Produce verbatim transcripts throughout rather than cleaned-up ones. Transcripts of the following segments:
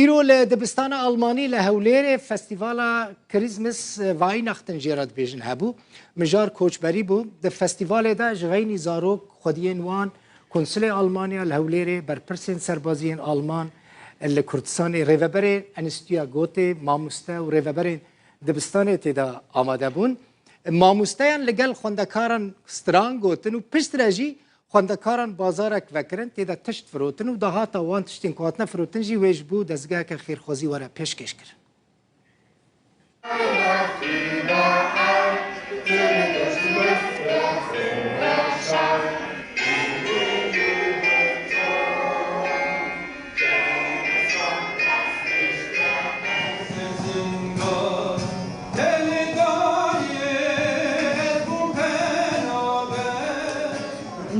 Îro li dibistana Almanî li Hewlêrê festîvala Christmas Weihnachten jê re dibêjin hebû. Mijar koçberî bû. Di festîvalê de ji xeynî zarok, xwediyên wan, konsulê Almanya li Hewlêrê, berpirsên serbaziyên Alman li Kurdistanê, rêveberê Enstitûya Gotê, mamoste û rêveberên dibistanê tê de amade bûn. Mamosteyan li gel xwendekaran stran gotin û piştre jî xwendekaran bazarek vekirin, tê de tişt firotin û dahata wan tiştên ku hatine firotin jî wê ji bo dezgeheke xêrxwazî were pêşkêş kirin.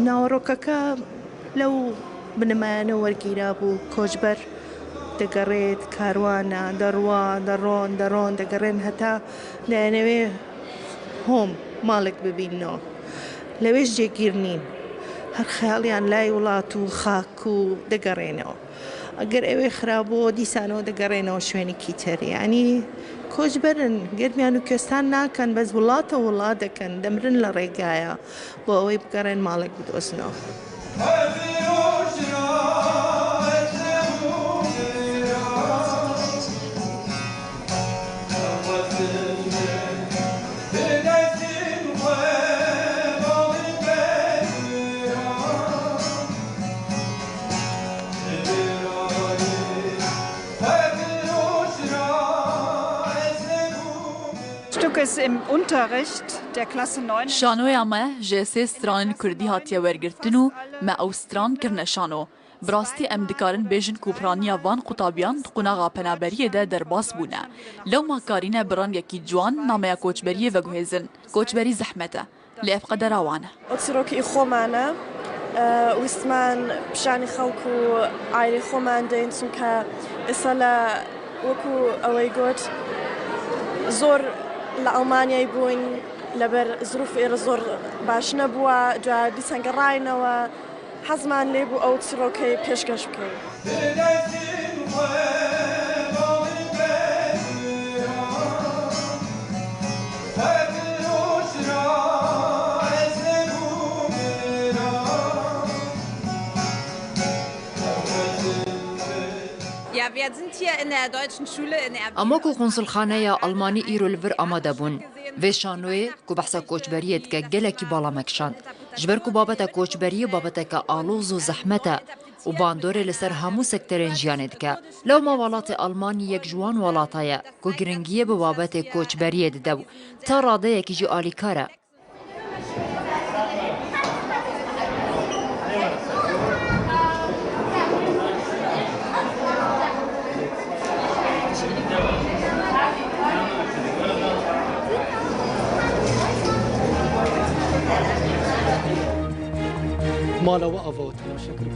ناوەڕۆکەکە لەو بنەمایانە وەرگیرا بوو، کۆچبەر دەگەڕێت، کاروانە، دەڕوا، دەڕۆن، دەڕۆن، دەگەڕێن هەتا دەیانەوێ هۆم، ماڵێک ببیننەوە. لەوێش جێگیر نین. هەر خەیاڵیان لای وڵات و خاک و دەگەڕێنەوە. ئەگەر ئەوێ خراپ بوو، دیسانەوە دەگەڕێنەوە شوێنێکی تر. یعنی، کۆچبەرن، گەرمیان و کوێستان ناکەن، بەس وڵاتە وڵات دەکەن، دەمرن لە ڕێگایە بۆ ئەوەی بگەڕێن ماڵێک بدۆزنەوە. Stück ist im Unterricht der Klasse neun. Şanoya me ji sê stranên kurdî hatiye wergirtin û me ew stran kirine şano. Bi rastî em dikarin bêjin ku piraniya van qutabiyan di qunaxa penaberiyê de derbas bûne. Lewma karîne bi rengekî ciwan nameya koçberiyê veguhêzin. Koçberî zehmet e. Lê ev qedera wan e. ئەو چیرۆکی خۆمانە. ئە، ویستمان پیشانی خەڵک و ئایری خۆمان دەین، چونکە ئێستا لە، وەکو ئەوەی گوت، زۆر لە ئەڵمانیای بووین، لەبەر زروف ئێرە زۆر باش نەبووە، جا دیسان گەڕاینەوە. حەزمان لێ بوو ئەو چیرۆکەی پێشکەش بکەین. Ja, wir sind hier in der deutschen Schule in Erbil. Em wekî konsulxaneya Almanî îro li vir amade bûn. Vê şanoyê ku behsa koçberiyê dike, gelekî bala me kişand. Ji ber ku babeta koçberiyê babeteke aloz û zehmet e û bandorê li ser hemû sektorên jiyanê dike. Lewma welatê Almanî yek ji wan welata ye ku giringiyê bi babetê koçberiyê dide û ta radeyekî jî alîkar e. Mala we ava, temaşe kirî.